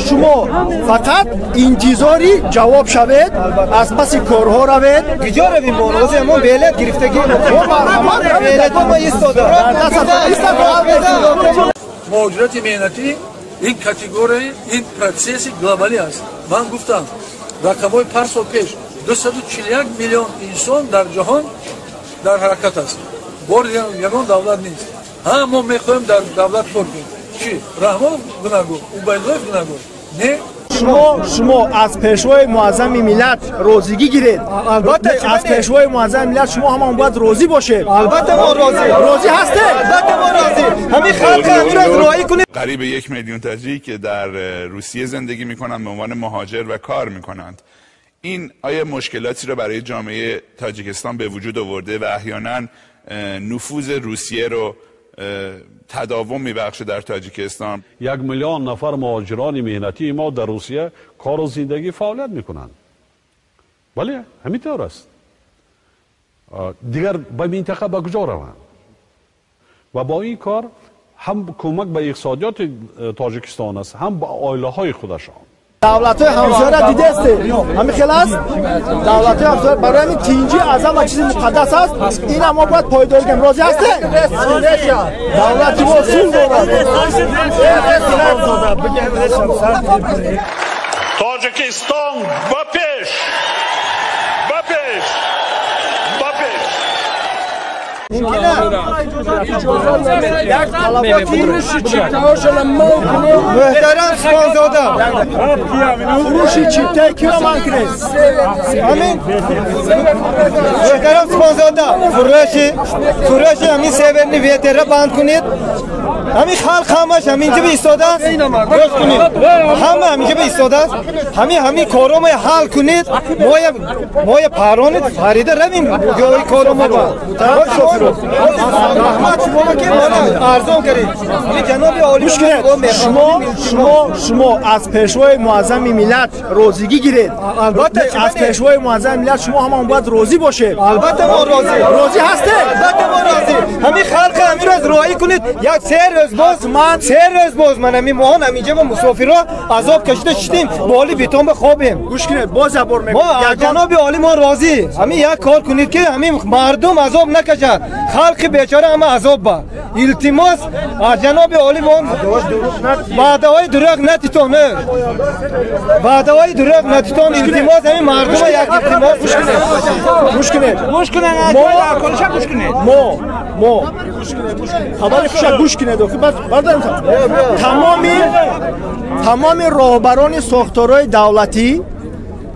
Шумо фақат интизори ҷавоб шавед, аз паси корҳо равед. Куҷо равем мо? Ҳозир мо билет гирифтагӣ. Мо марҳамат билетҳо мо истода. Муҳоҷирати меҳнатӣ ин категорияи, ин процесси глобалӣ аст. Ман гуфтам, рақамҳои пар сол пеш 241 миллион инсон дар ҷаҳон дар ҳаракат аст. Бор ягон давлат нест. Ҳа, мо мехоҳем дар давлат кор кунем. Чӣ? Раҳмонов гунаҳгор, Убайдуллоев гунаҳгор? Не. Шумо аз пешвои муаззами миллат розигӣ гиред. Албатта, аз пешвои муаззами миллат шумо ҳамон бояд розӣ бошед. Албатта мо розӣ. Розӣ ҳастед? Албатта мо розӣ. Ҳамин халқ ҳамин роӣ кунед. قریب 1 میلیون تاجیک در روسیه زندگی میکنند، به عنوان مهاجر و کار میکنند. این آیا مشکلاتی رو برای جامعه تاجیکستان به وجود آورده و احیانا نفوذ روسیه رو تداوم میبخشه در تاجیکستان؟ 1 میلیون نفر مهاجران меҳнатии мо дар Русия кору зиндагӣ, фаъолият мекунанд. Бале, ҳамин тавр аст. Дигар ба минтақа ба куҷо раванд? Ва бо ин кор ҳам кӯмак ба иқтисодиёти Тоҷикистон аст, ҳам ба оилаҳои худашон. Давлатҳои ҳамсояра дидесте, ҳамин хел аст. Давлатҳои ҳамсоя барои ҳамин тинҷӣ аз ҳама чизи муқаддас аст. Ина мо бояд пойдорӣ кунем. Розӣ ҳастем? Давлати мо сулҳ дорад. Тоҷикистон ба пеш, ба пеш, ба пеш! Як талаботи Муҳтарам Субонзода. Фурӯши чиптаи киро манъ кунед? Ҳамин, муҳтарам Субонзода, фурӯши ҳамин «Северный ветер» ра банд кунед. Ҳамин халқ ҳамаш ҳаминҷа истодааст. Гӯш кунед, ҳама ҳаминҷа истодааст. Ҳамин коромо ҳал кунед, моя паронед, фарида равем ҷои коромо. Ба раҳмат шумо ки арзон кардед, ҷаноби олӣ. Гӯш кунед, шумо аз пешвои муаззами миллат розигӣ гиред. Албатта, аз пешвои муаззами миллат шумо ҳамон бояд розӣ бошед. Албатта мо розӣ. Розӣ ҳастед? Албатта мо розӣ. Ҳамин халқ ҳамин рӯз роҳӣ кунед. Як се рӯз боз ман, 3 рӯз боз ман ҳамин моҳон ҳаминҷа мо мусофирро азоб кашида шидем, боли бетон ба хобем. Гӯш кунед, боз як бор мо мегӯям. Аз ҷаноби олӣ мо розӣ. Ҳамин як кор кунед, ки ҳамин мардум азоб накашад. Халқи бечора ҳама азоб ба. Илтимос, аз ҷаноби олӣ мо ваъдаҳои дурӯғ натитон, ваъдаҳои дурӯғ натитон, илтимос. Ҳамин мардума як илтимос. Гӯш кунед. Гӯш кунед, гӯш кунед. Мо хабари хуша гӯш кунед. Охи бардарем, тамоми роҳбарони сохторҳои давлатӣ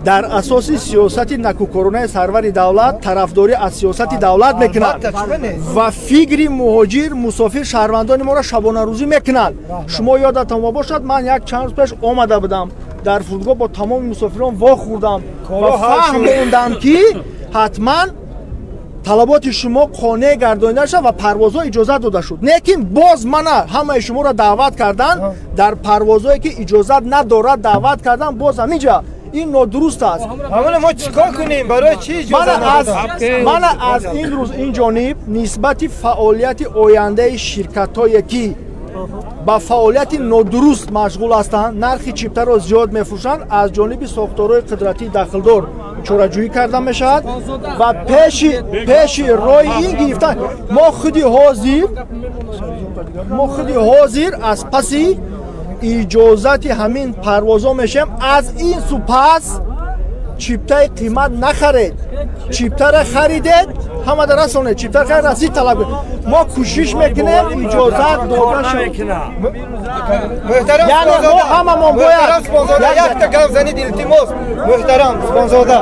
дар асоси сиёсати накӯкоронаи сарвари давлат тарафдорӣ аз сиёсати давлат мекунанд ва фикри муҳоҷир, мусофир, шаҳрвандони моро шабонарӯзӣ мекунанд. Шумо ёдатон бошад, ман як чанд рӯз пеш омада будам, дар фурудгоҳ бо тамоми мусофирон вохӯрдам ва фаҳмондам, ки ҳатман талаботи шумо қонеъ гардонида шуд ва парвозҳо иҷозат дода шуд. Лекин боз мана ҳамаи шуморо даъват кардан, дар парвозҳое ки иҷозат надорад даъват кардан, боз ҳаминҷа ин нодуруст аст. Ҳамона мо чикор кунем? Барои чӣ иҷозат? Мана аз ин рӯз ин ҷониб нисбати фаъолияти ояндаи ширкатҳое, ки ба фаъолияти нодуруст машғул ҳастанд, нархи чиптаро зиёд мефурӯшанд, аз ҷониби сохторҳои қудратии дахлдор чораҷӯӣ карда мешавад ва пеши роҳи ин гирифтан. Мо худи ҳозир аз паси иҷозати ҳамин парвозҳо мешавем. Аз ин су пас чиптаи қимат нахаред. Чиптара харидед, ҳамада расонед. Чиптара харид, расид талаб кунед. Мо кӯшиш мекунем, иҷозат дода шавад. Яъне мо ҳамамон бояд Якта гап занид, илтимос. Муҳтарам Субонзода,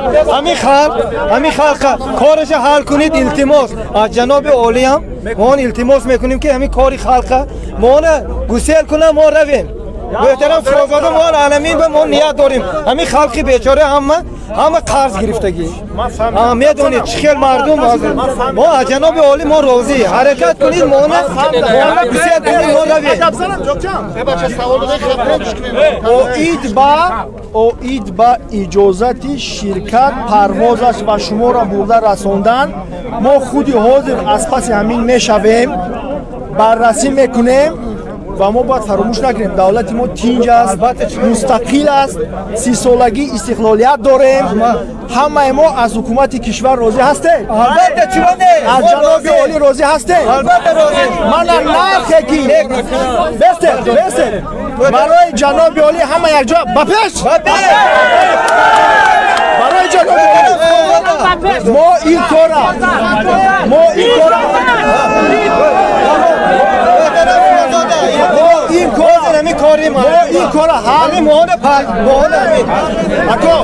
ҳамин халқа кораша ҳал кунед, илтимос. Аз ҷаноби олиям мо он илтимос мекунем, ки ҳамин кори халқа мона гусел кунам, мо равем. Муҳтарам Субонзода, мо аламин ба мо ният дорем. Ҳамин халқи бечора ҳама қарз гирифтагӣ, медонед, чӣ хел мардум. Мо аз ҷаноби олӣ мо розӣ. Ҳаракат кунед, мона гусел кунед, мо равем. Оид ба иҷозати ширкат парвозаш ва шуморо бурда расондан, мо худи ҳозир аз паси ҳамин мешавем, баррасӣ мекунем. Ва мо бояд фаромӯш накунем, давлати мо тинҷ аст, мустақил аст, 30-солагии истиқлолият дорем. Ҳамаи мо аз ҳукумати кишвар розӣ ҳастем? Албатта, чаро не? Аз ҷаноби олӣ розӣ ҳастем? Албатта розӣ. Мана нархе ки бестед, бестед. Барои ҷаноби олӣ ҳама якҷо ба пеш! Ба пеш! Барои ҷаноби олӣ мо ин кора, мо ин кора, мо ин кора ҳал, ако,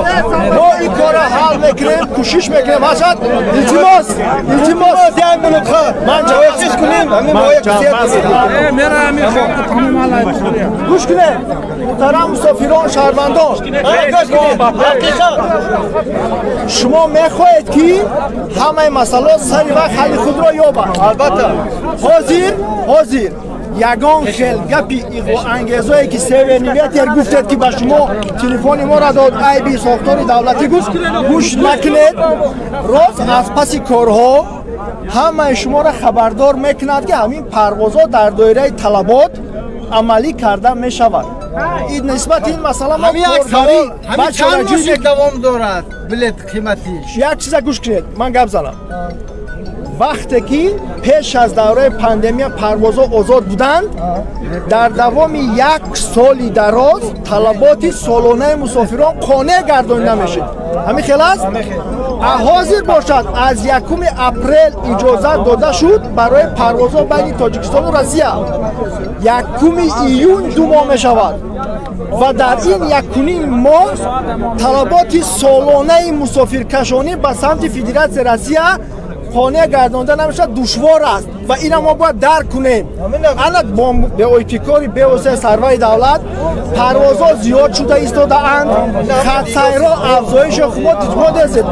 мо ин кора ҳал мекунем, кӯшиш мекунем. Ҳашад, илтимос, илтимос, як минут ман кӯшиш кунем. Гӯш кунем, муҳтарам мусофирон, шаҳрвандон, шумо мехоҳед, ки ҳамаи масъалаҳо сари вақт ҳалли худро ёбанд? Албатта. Ҳозир ягон хел гапи иғвоангезое, ки Северный ветер гуфтед, ки ба шумо телефони моро дод, айби сохтори давлатӣ гуфт, гӯш накунед. Рост аз паси корҳо ҳамаи шуморо хабардор мекунад, ки ҳамин парвозҳо дар доираи талабот амалӣ карда мешавад. Нисбати ин масъала мо давом дорад билет қиматӣ. Як чиза гӯш кунед, ман гап занам. Вақте ки пеш аз давраи пандемия парвозҳо озод буданд, дар давоми як соли дароз талаботи солонаи мусофирон қонеъ гардонида мешид. Ҳамин хел аст? Ҳозир бошад, аз 1 апрел иҷозат дода шуд барои парвозҳо байни Тоҷикистону Россия. 1 июн 2 моҳ мешавад ва дар ин 1.5 моҳ талаботи солонаи мусофиркашонӣ ба самти Федератсияи Россия қонеъ гардонда намешавад, душвор аст ва ина мо бояд дарк кунем. Ана беоитикори бевоситаи сарвари давлат парвозҳо зиёд шуда истодаанд, хатсайрҳо афзоиши мо дидед.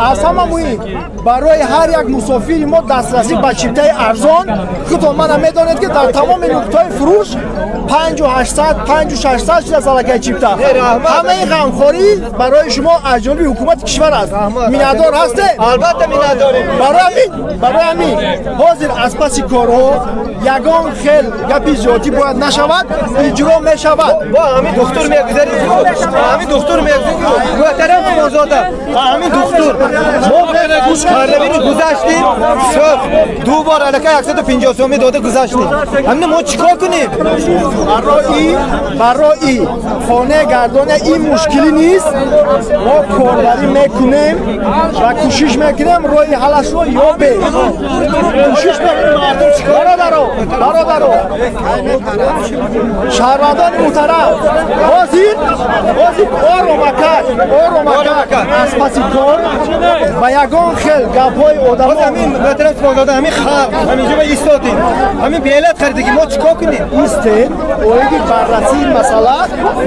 Аз ҳама муҳим, барои ҳар як мусофири мо дастрасӣ ба чиптаи арзон. Худтон мана медонед, ки дар тамоми нуқтаҳои фурӯш 5800, 5600 шудааст аллакай чипта. Ҳамаи ғамхорӣ барои шумо аз ҷониби ҳукумати кишвар аст. Миннатдор ҳастем? Албатта миннатдорем. Барои ҳамин ҳозир аз паси корҳо ягон хел гапи зиёдӣ бояд нашавад, иҷро мешавад. Бо ҳамин духтур мегузарем, ҳамин духтур мегузарем, муҳтарам Қурбонзода, ҳамин духтур мо коронавирус гузаштем, ду бор аллакай 150 сомӣ дода гузаштем. Ҳамин мо чӣ кор кунем? Барои қонеъ гардони ин мушкилӣ низ мо корбарӣ мекунем ва кӯшиш мекунем роҳи ҳаллашро ёбем. Кӯшиш мекунем. Бародаро, бародаро, шаҳрвандони муҳтарам, ҳозир оромакак, оромакак аз паси кор ба ягон хел гапҳои одамо. Ҳамин муҳтарам Қурбонзода, ҳамин халқ ҳаминҷо ба истодем, ҳамин билет харидагӣ мо чӣ кор кунем? Истед, оиди баррасии масъала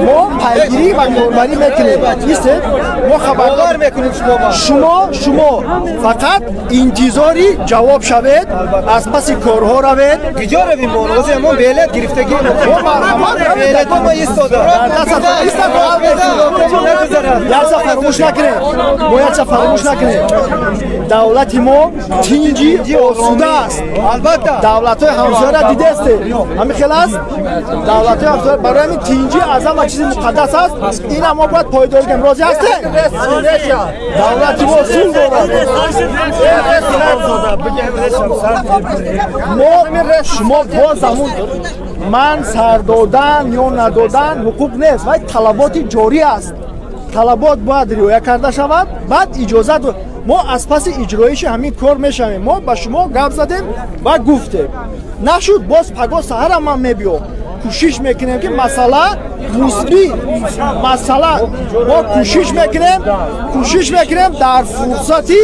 мо пайгирӣ ва корбарӣ мекунем. Истед, мо хабардор мекунем шумо. Шумо фақат интизори ҷавоб шавед, аз паси корҳо равед. Куҷо равем мо? Ҳозир мо билет гирифтагӣ. Мо марҳамат билетҳо мо истода. Якча фаромӯш накунем, мо якча фаромӯш накунем, давлати мо тинҷи осуда аст. Албатта. Давлатҳои ҳамсояра дидестед, ҳамин хел аст. Давлатҳои ҳамсоя барои ҳамин тинҷӣ аз ҳама чизи муқаддас аст. Ина мо бояд пойдор кунем. Розӣ ҳастем? Давлати мо сулҳ дорад. Мо шумо боз ҳамун ман сар додан ё надодан ҳуқуқ нест, вай талаботи ҷорӣ аст. Талабот бояд риоя карда шавад, баъд иҷозат. Мо аз паси иҷроиши ҳамин кор мешавем. Мо ба шумо гап задем ва гуфтем, нашуд, боз пагоҳ саҳарам ман мебиём. Кӯшиш мекунем, ки масъала мусбӣ масъала, мо кӯшиш мекунем, кӯшиш мекунем дар фурсати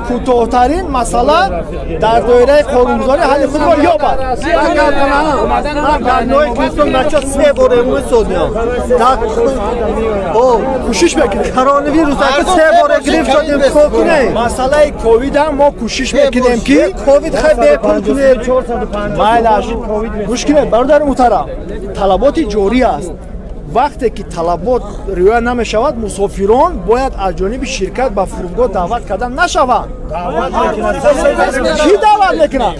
кӯтоҳтарин масъала дар доираи қонунгузорӣ ҳалли худро ёбад. Кӯшиш мекунем. Коронавирус се бор гирифт шудем, чикор кунем? Масъалаи ковид ҳам мо кӯшиш мекунем, ки ковид хай бепул кунем. Майлаш, гӯш кунед, бародари муҳтарам, талаботи ҷорӣ аст. Вақте ки талабот риоя намешавад, мусофирон бояд аз ҷониби ширкат ба фурудгоҳ даъват карда нашаванд. Кӣ даъват мекунад?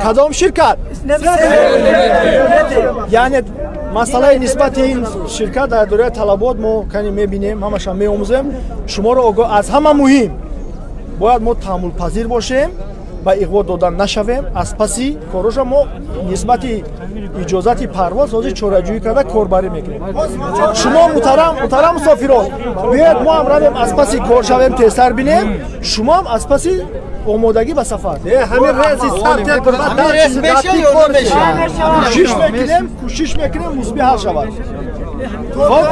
Кадом ширкат? Яъне масъалаи нисбати ин ширкат дар доираи талабот мо кани мебинем, ҳамаша меомӯзем. Шуморо огоҳ, аз ҳама муҳим бояд мо таҳаммулпазир бошем, ба иғво дода нашавем. Аз паси короша мо нисбати иҷозати парвоз ҳозир чораҷӯӣ карда корбарӣ мекунем. Шумо муҳтарам мусофирон, биёед мо ҳам равем аз паси кор шавем, тезтар бинем, шумо ҳам аз паси омодагӣ ба сафар. Кӯшиш мекунем мусбӣ ҳал шавад. Хоб?